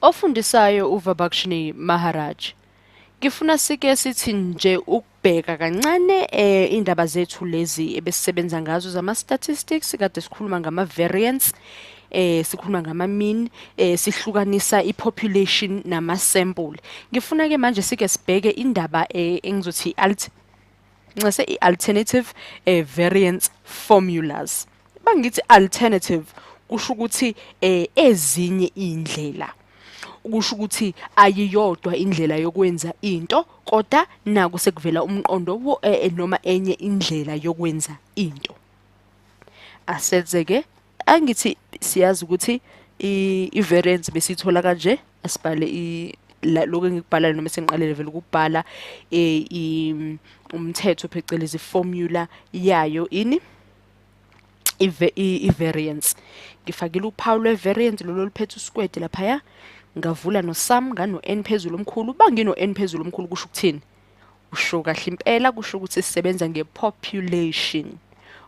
Ofundisayo uVabakshini Maharaj. Ngifuna sike sithi nje ukubheka kancane indaba zethu lezi ebesisebenza ngazo zama-statistics. Kade sikhuluma ngama-variance, sikhuluma ngama-mean, sihlukanisa i-population nama-sample. Ngifuna-ke manje sike sibheke indaba engizothi alt ncese i-alternative variance formulas. Bangithi alternative kusho ukuthi ezinye iy'ndlela, kusho ukuthi ayiyodwa indlela yokwenza into, kodwa naku sekuvela umqondo noma enye indlela yokwenza into. Asenze-ke, angithi siyazi ukuthi i-variance besiyithola kanje. Asibhale lokhu engikubhalayo noma sengiqalile vele ukubhala umthetho phecelezi formula yayo ini i-variance. Ngifakile uphawu lwe-variance lolu oluphethe uskwede laphaya, ngavula no-sum ngano-n phezulu omkhulu. Uba ngino-n phezulu omkhulu kusho ukuthini? Usho kahle impela, kusho ukuthi sisebenza nge-population.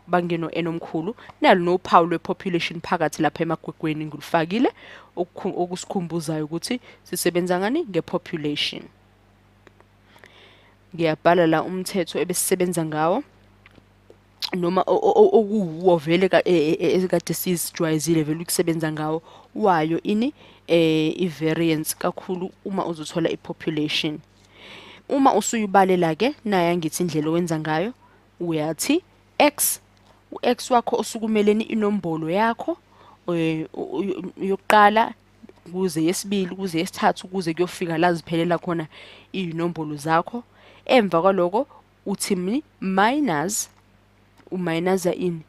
Uba ngino-n omkhulu, nalo nophawu lwe-population phakathi lapha emagwegweni ngilufakile, okusikhumbuzayo ukuthi sisebenza ngani? Nge-population. Ngiyabhala la umthetho ebesisebenza ngawo noma okuwuwo vele ekade sizijwayezile vele ukusebenza ngawo wayo ini i-variance, kakhulu uma uzothola i-population. Uma usuyibalela ke naye angithi indlela owenza ngayo, uyathi x, u-x wakho osukumeleni inombolo yakho yokuqala kuze yesibili kuze yesithathu kuze kuyofika la ziphelela khona iy'nombolo zakho. Emva kwaloko uthi minus, umayinaza ini?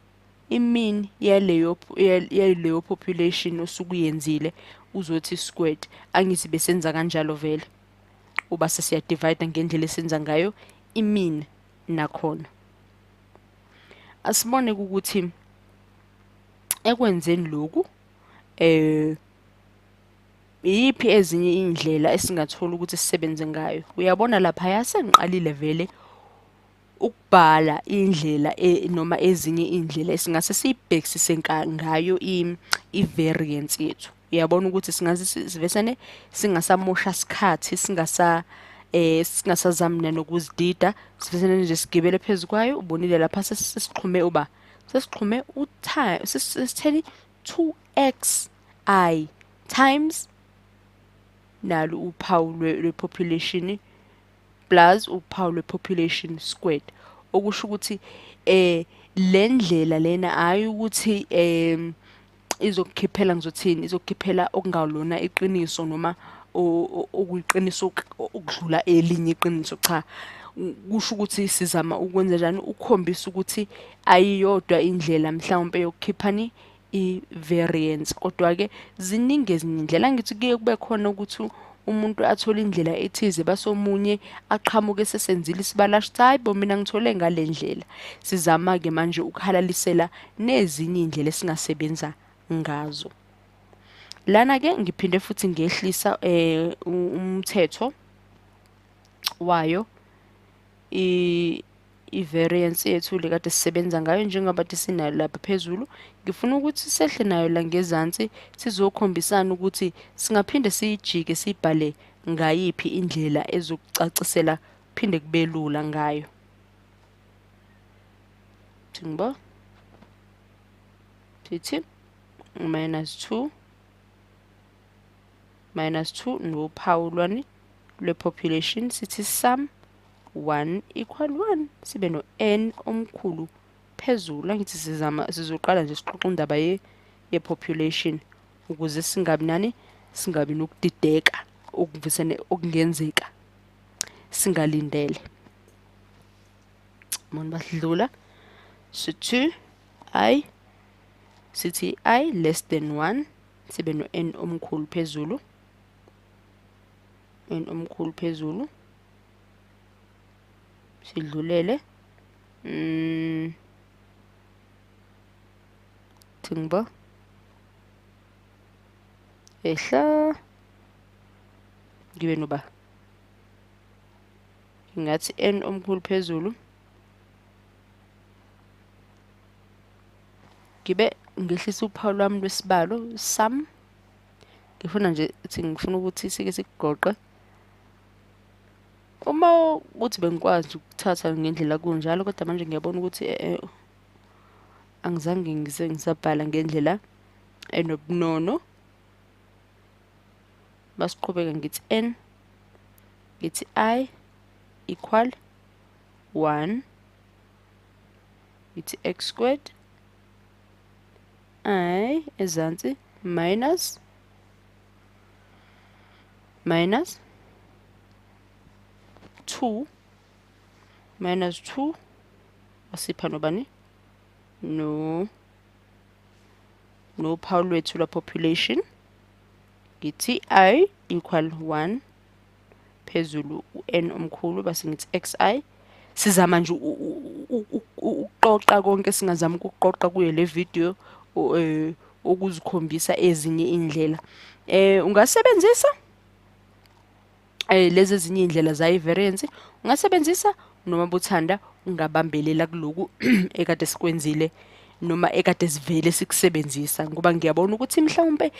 I-mean yaleyo population osuke uyenzile, uzothi squared. Angithi besenza kanjalo vele, uba sesiyadivide ngendlela esenza ngayo i-mean nakhona. Asibone ukuthi ekwenzeni lokhu iyiphi ezinye iy'ndlela esingathola ukuthi sisebenze ngayo. Uyabona laphaya sengiqalile vele ukubhala indlela noma ezinye iy'ndlela esingase siyibhekisise ngayo i-variance yethu. Uyabona ukuthi singaze sivesane singasamosha sikhathi, singasazami nanokuzidida, sivesane nje sigibele phezu kwayo. Ubonile lapha sesixhume uba sesixhume sesitheni 2xi times nalo uphawu lwe-population plus uphawu lwe-population squared, okusho ukuthi le ndlela lena hhayi ukuthi izokukhiphela, ngizothini, izokukhiphela okungalona iqiniso noma okuyiqiniso okudlula elinye iqiniso. Cha, kusho ukuthi sizama ukwenza njani ukukhombisa ukuthi ayiyodwa indlela mhlawumpe yokukhiphani i-variance, kodwa-ke ziningi ezinye indlela. Angithi kuye kube khona ukuthi umuntu athole indlela ethize base omunye aqhamuke sesenzile isibalo asho ukuthi hayi bo, mina ngithole ngale ndlela. Sizama-ke manje ukuhalalisela nezinye iy'ndlela esingasebenza ngazo. Lana-ke ngiphinde futhi ngehlisa umthetho wayo i-variance yethu le kade sisebenza ngayo, njengoba kade sinayo lapha phezulu. Ngifuna ukuthi sehle nayo la ngezansi, sizokhombisana ukuthi singaphinde siyijike siyibhale ngayiphi indlela ezokucacisela phinde kube lula ngayo. Thi ngibo sithi minus 2 minus 2 nophawu lwani lwe-population, sithi sum 1 equal 1, sibe no n omkhulu phezulu. Angithi sizama sizoqala nje sixoxe indaba ye-population ukuze singabi nani, singabi nokudideka okuvisene okungenzeka singalindele. Mona basidlula sithi i, sithi i less than 1, sibe no n omkhulu phezulu, n omkhulu phezulu, sidlulele thingibo ehla ngibe noba ngingathi n omkhulu phezulu, ngibe ngehlisa uphawu lwami lwesibalo sum, Ngifuna nje ukuthi ngifuna ukuthi sike sikugoqe. Uma ukuthi bengikwazi ukuthatha ngendlela kunjalo, kodwa manje ngiyabona ukuthi angizange ngize ngisabhala ngendlela enobunono. Basiqhubeka ngithi n, ngithi I equal 1, ngithi x squared I ezansi minus minus 2 minus 2 wasipha nobani no nophawu lwethu lwa population. Ngithi I equal 1 phezulu u-n omkhulu, base ngithi xi. Sizama nje ukuqoqa konke, singazama ukuqoqa kuyo le video ukuzikhombisa ezinye indlela. Ungasebenzisa lezi ezinye indlela zayo variance, ungasebenzisa noma buthanda ungabambelela kuloku ekade sikwenzile noma ekade sivele sikusebenzisa, ngoba ngiyabona ukuthi mhlawumbe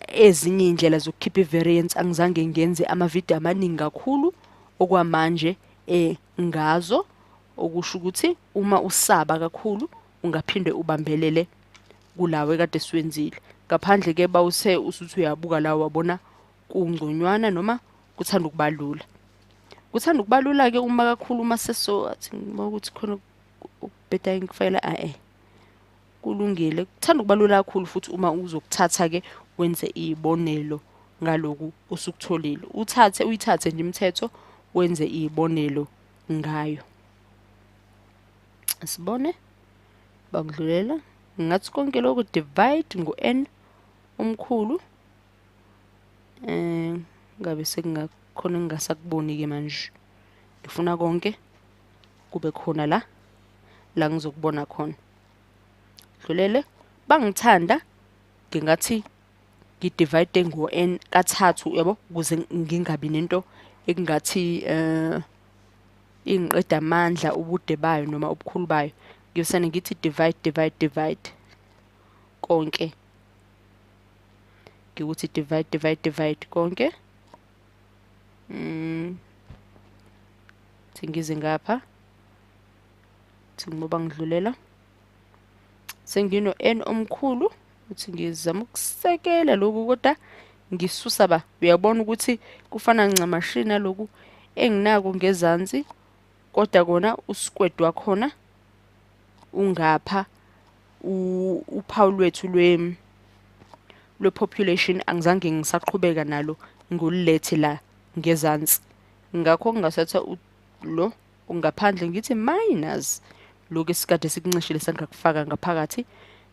ezinye indlela zokukhipha i-variance angizange ngenze amavidiyo amaningi kakhulu okwamanje ngazo, okusho ukuthi uma usaba kakhulu ungaphinde ubambelele kulawo ekade siwenzile. Ngaphandle ke bawuse usuthi uyabuka la wabona kungconywana noma kuthanda ukubalula. Kuthanda ukubalula ke uma kakhulu uma seso athi ngibona ukuthi khona ukubheda ngikufakela kulungile. Kuthanda ukubalula kakhulu futhi uma uzokuthatha ke wenze izibonelo ngaloku osukutholile. Uthathe uyithathe nje imithetho wenze izibonelo ngayo. Sibone bakudlulela ngathi konke lokhu divide ngo-n omkhulu. Ngabe sekungakhona engingasakuboni ke manje. Ngifuna konke kube khona la la ngizokubona khona. Dlulele bangithanda ngingathi ngidivide ngo-n kathathu, yabo, ukuze ngingabi nento ekungathi ingiqeda amandla ubude bayo noma ubukhulu bayo. Ngiyosane ngithi divide divide divide konke, ngikuthi divide divide divide konke. Ngize ngapha ngoba ngidlulela sengino n omkhulu, uthi ngizama ukusekela lokhu kodwa ngisusa ba uyabona ukuthi kufana ncamashi naloku enginako ngezansi, kodwa kona usquared wakhona ungapha uphawu lwethu lwe population angizange ngisaqhubeka nalo ngolilethe la ngezansi. Ngakho ngingasatha lo ungaphandle ngithi minus lokhu esikade sikuncishile sangakufaka ngaphakathi,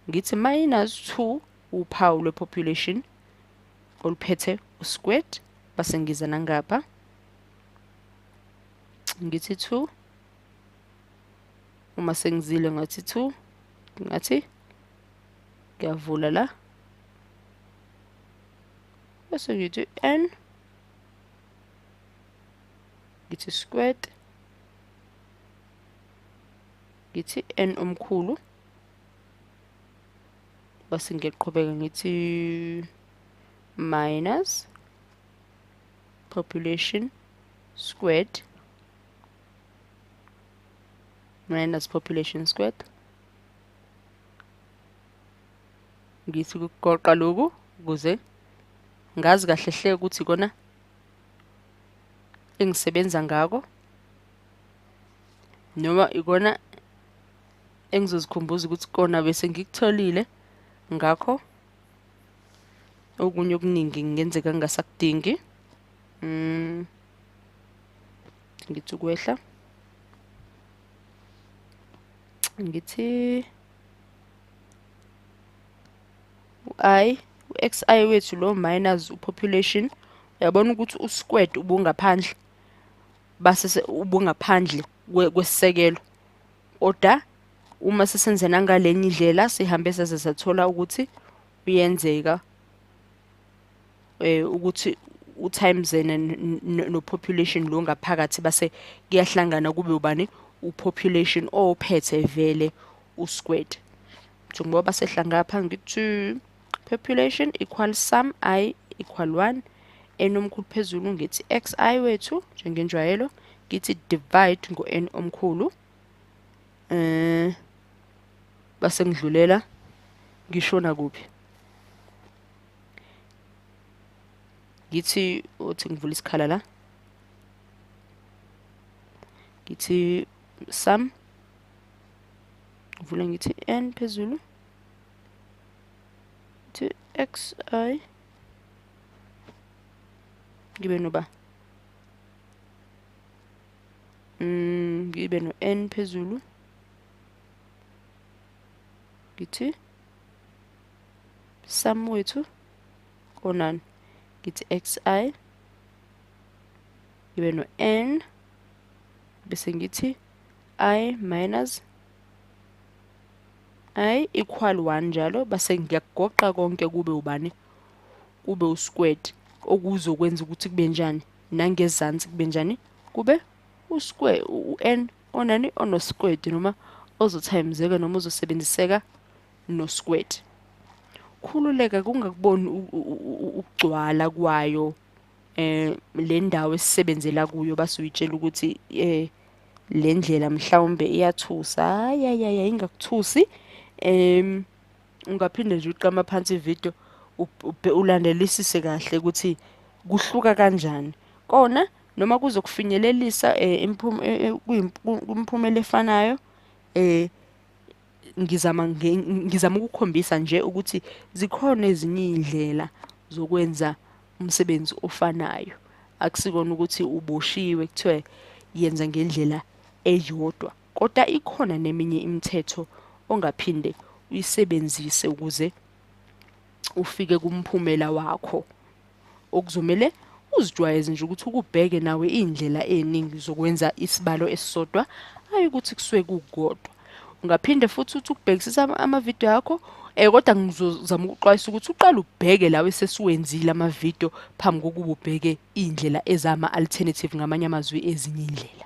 ngithi minus 2 uphawu lwe population oluphethe usquared, base ngiza nangapha ngithi 2. Uma sengizile ngathi 2, ngathi ngiyavula la bese ngithi n, ngithi squared, ngithi n omkhulu, base ngiyaqhubeka ngithi minus population squared minus population squared. Ngithi ukugoqa lokhu ukuze ngazi kahle hle ukuthi kona engisebenza ngako noma ikona engizozikhumbuza ukuthi kona bese ngikutholile. Ngakho okunye okuningi kungenzeka ngingasakudingi. Ngithi ukwehla ngithi u-i u-xi wethu lo minus u-population, uyabona ukuthi u-squared ubungaphandle base ubungaphandle kwesisekelo, kodwa uma sesenze nangalenye indlela sihambe saze sathola ukuthi uyenzeka ukuthi u-times no population lo ngaphakathi, base kuyahlangana kube ubani u-population ophethe vele u-squared. Njengoba basehla ngapha ngithi Population equal sum I equal 1, n omkhulu phezulu, ngithi xi wethu njengenjwayelo, ngithi divide ngo-n omkhulu, base ngidlulela ngishona kuphi, ngithi uthi ngivula isikhala la, ngithi sum, ngivule ngithi n phezulu, ngithi xi, ngibe noba ngibe no-n phezulu, ngithi sum wethu konani, ngithi xi, ngibe no-n, bese ngithi I minus I equal 1 njalo, base ngiyakugoqa konke kube ubani, kube usquared, okuzokwenza ukuthi kube njani, nangezansi kube njani, kube usquare, u-n onani, ono-squared, noma ozotimezeka noma ozosebenziseka no-squared. Khululeka kungakuboni ukugcwala kwayo le ndawo esisebenzela kuyo, base uyitshela ukuthi le ndlela mhlawumbe iyathusa. Hayi, hayi, hayi, ingakuthusi. Ungaphinde nje uqama phansi ividiyo ulandelisise kahle ukuthi kuhluka kanjani kona, noma kuzokufinyelelisa kwimiphumela efanayo. Ngizama ukukhombisa nje ukuthi zikhona ezinye iy'ndlela zokwenza umsebenzi ofanayo. Akusikona ukuthi uboshiwe kuthiwe yenza ngendlela eyodwa, kodwa ikhona neminye imithetho ongaphinde uyisebenzise ukuze ufike kumphumela wakho. Okuzomele uzijwayeze nje ukuthi ukubheke nawe iy'ndlela ey'ningi zokwenza isibalo esisodwa, hhayi ukuthi kusuke kukodwa. Ungaphinde futhi uthi ukubhekisisa amavidiyo akho, kodwa ngizozama ukuxwayisa ukuthi uqale ubheke lawo esesiwenzile amavidiyo phambi kokuba ubheke iy'ndlela ezama-alternative, ngamanye amazwi ezinye iy'ndlela.